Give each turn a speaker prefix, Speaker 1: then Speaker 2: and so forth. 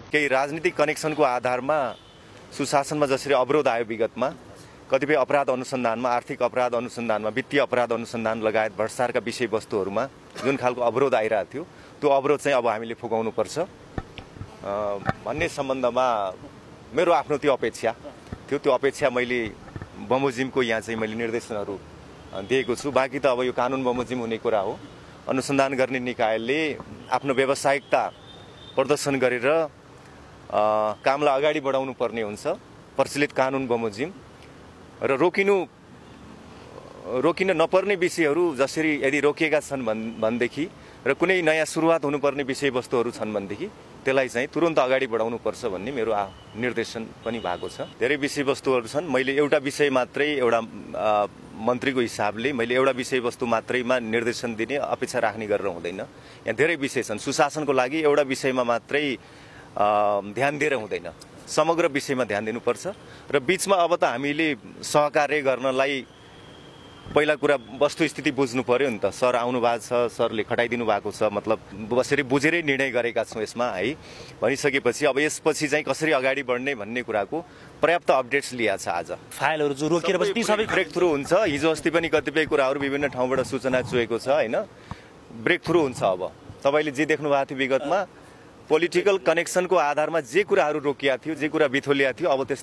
Speaker 1: केही राजनीतिक कनेक्सनको आधारमा सुशासनमा जसरी अवरोध आयो विगतमा कतिपय अपराध अनुसन्धानमा, आर्थिक अपराध अनुसन्धानमा, वित्तीय अपराध अनुसन्धान लगायत भ्रष्टाचारका विषयवस्तुहरूमा जुन खालको अवरोध आइरहेको थियो त्यो अवरोध चाहिँ अब हामीले फुकाउनुपर्छ भन्ने सम्बन्धमा मेरो आफ्नो त्यो अपेक्षा थियो। त्यो अपेक्षा मैले बमोजिमको यहाँ चाहिँ मैले निर्देशनहरू दिएको छु। बाँकी त अब यो कानुन बमोजिम हुने कुरा हो। अनुसन्धान गर्ने निकायले आफ्नो व्यावसायिकता प्रदर्शन गरेर कामलाई अगाडि बढाउनु पर्ने हुन्छ। प्रचलित कानुन बमोजिम र रोकिन नपर्ने विषयहरू जसरी यदि रोकिएका छन् भनेदेखि र कुनै नयाँ सुरुवात हुनुपर्ने विषयवस्तुहरू छन् भनेदेखि त्यसलाई चाहिँ तुरन्त अगाडि बढाउनुपर्छ भन्ने मेरो निर्देशन पनि भएको छ। धेरै विषयवस्तुहरू छन्। मैले एउटा विषय मात्रै एउटा मन्त्रीको हिसाबले मैले एउटा विषयवस्तु मात्रैमा निर्देशन दिने अपेक्षा राख्ने गरेर हुँदैन। यहाँ धेरै विषय छन्। सुशासनको लागि एउटा विषयमा मात्रै ध्यान दिएर हुँदैन, समग्र विषयमा ध्यान दिनुपर्छ। र बिचमा अब त हामीले सहकार्य गर्नलाई पहिला कुरा वस्तुस्थिति बुझ्नु पर्यो नि त। सर आउनु भएको छ, सरले खटाइदिनु भएको छ, मतलब बसेर बुझेरै निर्णय गरेका छौँ यसमा है भनिसकेपछि अब यसपछि चाहिँ कसरी अगाडि बढ्ने भन्ने कुराको पर्याप्त अपडेट्स लिएको छ। आज
Speaker 2: फाइलहरू जो रोकिएर बस्ने सबै
Speaker 1: ब्रेक थ्रु हुन्छ। हिजो अस्ति पनि कतिपय कुराहरू विभिन्न ठाउँबाट सूचना चुएको छ होइन, ब्रेक थ्रु हुन्छ। अब तपाईँले जे देख्नु भएको थियो विगतमा पोलिटिकल कनेक्सनको आधारमा जे कुराहरू रोकिया थियो, जे कुरा बिथोलिया थियो, अब त्यस्तो